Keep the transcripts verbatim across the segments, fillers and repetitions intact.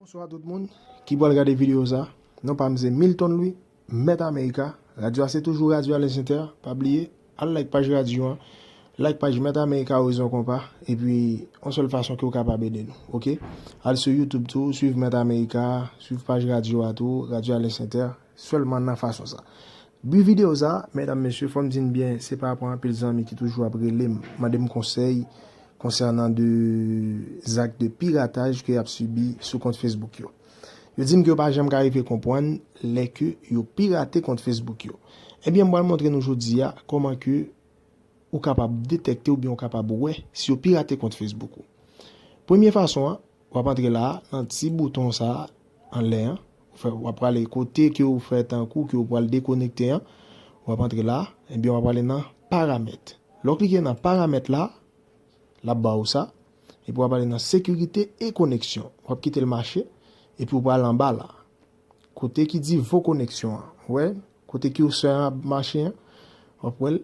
Bonswa tout moun ki pral gade videyo sa. Non pa m se Milton Louis, Mèt Amerika. Radyo a se toujou Radyo Alen Sentè. Pa bliye, al like paj radyo an, like paj Mèt Amerika Orizon Konpa, epi yon sèl fason ke w kapab ede nou, oke? Al sou YouTube tou, swiv Mèt Amerika, swiv paj radyo a tou, Radyo Alen Sentè, sèlman nan fason sa. Bi videyo sa, medam, mesye, fò m di n byen, se pa rapò anpil zanmi ki toujou ap rele m, mande m konsèy konsènan de zak de pirataj ke y ap sibi sou kont Facebook yo. Yo di m ke yo pa janm ka rive konprann lè ke yo pirate kont Facebook yo. Ebyen, m pral montre nou jodi a kòman ke ou kapab detèkte oubyen ou kapab wè si yo pirate kont Facebook ou. Premye fason an, w ap antre la a, nan ti bouton sa a, anlè an. Ou fè, w ap prale kote ke ou fè tankou ke ou pral dekonekte an. W ap antre la a, ebyen w ap prale nan paramèt. Lè w klike nan paramèt la, l ap ba ou sa. Epi w ap prale nan sekirite e koneksyon. W ap kite l mache, epi w pral anba la. Kote ki di vo koneksyon an. Ou wè, kote ki ou sè an ap mache an. W ap wè l.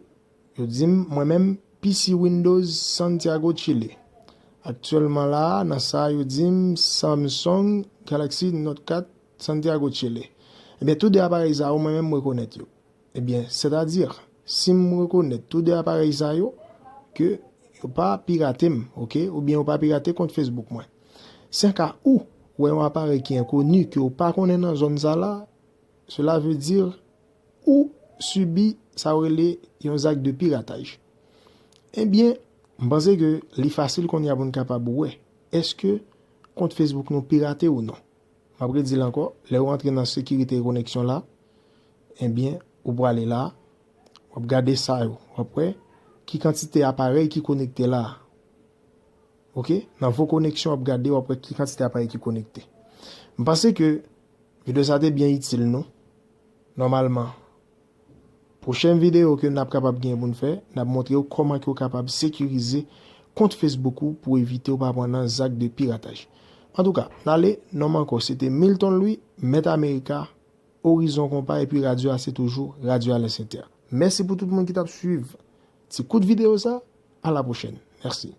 Yo di m, mwen menm, P C Windows Santiago Chile. Aktyèlman la a, nan sa yo di m, Samsung Galaxy Note kat Santiago Chile. Ebyen, tou de aparèy sa yo, mwen menm, m rekonèt yo. Ebyen, sètadi, si m rekonèt tou de aparèy sa yo, ke yo pa pirate m, oke? Oubyen yo pa pirate kont Facebook mwen. Si an ka ou wè yon aparèy ki enkoni, ke ou pa konnen nan zòn sa la, cela veut dire ou sibi sa yo rele yon zak de pirataj. Ebyen, m panse ke li fasil kounye a pou n kapab wè èske kont Facebook nou pirate ou non. M ap redi l ankò, lè ou antre nan sekirite e koneksyon la, ebyen, ou prale la, w ap gade sa yo, w ap wè ki kantite aparèy ki konekte la. Oke? Nan vo koneksyon, w ap gade, w ap wè ki kantite aparèy ki konekte. M panse ke videyo sa te byen itil nou. Nòmalman, pwochèn videyo ke n ap kapab gen pou n fè, n ap montre w kòman ke w kapab sekirize kont Facebook ou pou evite w pa pran nan zak de pirataj. Antouka, n ale, non m ankò, se te Milton Louis, Mèt Amerika, Orizon Konpa, epi radyo a se toujou Radyo Alen Sentè. Mèsi pou tout moun ki t ap swiv ti kout videyo sa. A la pwochèn. Mèsi.